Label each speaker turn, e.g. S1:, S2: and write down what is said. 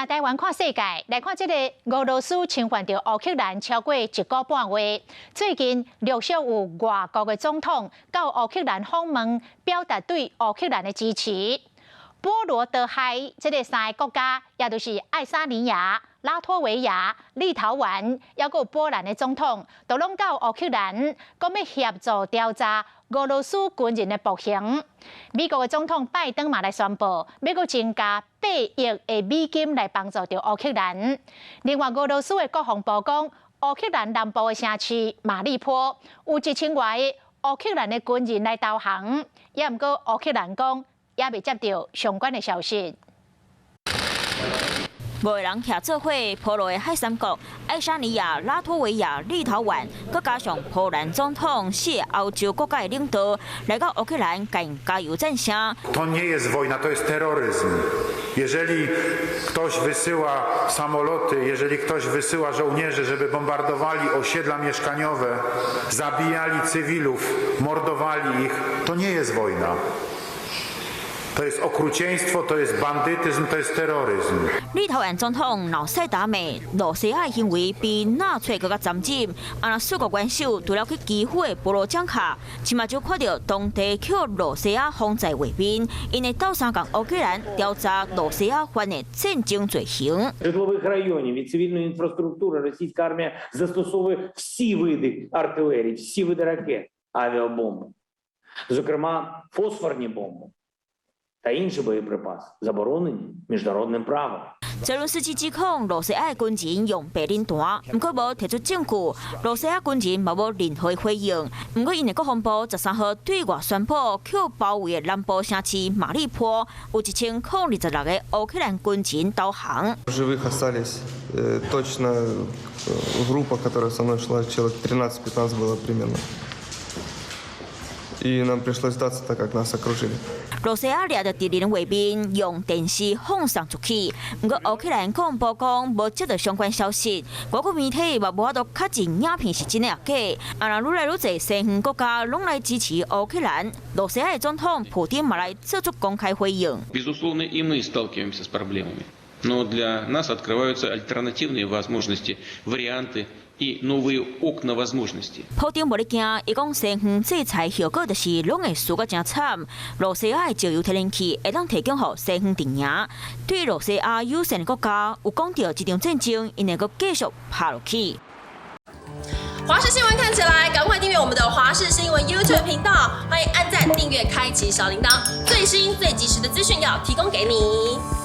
S1: 台灣看世界，來看這個俄羅斯侵犯著烏克蘭超過一個半月。最近陸續有外國的總統到烏克蘭訪問，表達對烏克蘭的支持。波羅的海這个三个國家，也就是愛沙尼亞、拉脫維亞、立陶宛，抑閣有波蘭的總統，都攏到烏克蘭，講欲協助調查俄羅斯軍人的暴行。美國的總統拜登嘛來宣布，欲閣增加8億的美金來幫助著烏克蘭。另外，俄羅斯的國防部講，烏克蘭南部的城市馬利坡有1000外個烏克蘭的軍人來投降，也毋過烏克蘭講，猶未接著相關的消息。
S2: 五个人徛做伙，波羅的海三國、愛沙尼亞、拉脫維亞、立陶宛，閣加上波蘭總統，四个歐洲國家的領導來到烏克蘭，共加油讚聲。
S3: To nie jest wojna, to jest terroryzm. Jeżeli ktoś wysyła samoloty, jeżeli ktoś wysyła żołnierzy, żeby bombardowali osiedla mieszkaniowe, zabijali cywilów, mordowali ich, to nie jest wojna. To jest okrucieństwo, to jest bandytyzm, to jest terroryzm.
S2: 立陶宛總統瑙塞達罵露西亞的行為比納粹閣較殘忍。啊，若四國元首除了去基輔的波羅江卡，這馬就看著當地予露西亞轟炸畫面，𪜶會鬥相共烏克蘭調查露西亞犯的戰爭罪行。
S4: Житлових районів і цивільної інфраструктури російська армія застосовує всі види артилерії, всі види ракет, авіабомби, зокрема фосфорні бомби та інші боєприпаси, заборонені міжнародним правом.
S2: 澤倫斯基指控露西亞的軍人用白磷彈，毋過無提出證據。露西亞軍人嘛無任何回應。毋過𪜶的國防部13號對外宣布，予包圍的南部城市馬利坡有1026個烏克蘭軍人投降。
S5: В живых остались точно группа, которая со мной шла, человек 13-15 было примерно. И нам пришлось сдаться, так как нас окружили.
S2: 露西亞掠著敵人畫面，用電視放送出去。毋過烏克蘭國防部講無接到相關消息。外國媒體嘛無法度確認影片是真抑假。啊，若愈來愈濟西方國家攏來支持烏克蘭，露西亞的總統普丁嘛來做出公開回應。
S6: Безусловно, и мы сталкиваемся с проблемами. Но для нас открываются альтернативные возможности, варианты и новые окна возможностей.
S2: 普丁無咧驚，伊講西方制裁後果就是攏會輸甲誠慘。露西亞的石油天然氣會當提供予西方陣營，對露西亞友善的國家有講著這場戰爭，𪜶會閣繼續拍落去。
S7: 華視新聞看起來，趕快訂閱我們的華視新聞 YouTube 頻道，歡迎按讚、訂閱、開啟小鈴鐺，最新最及時的資訊要提供給你。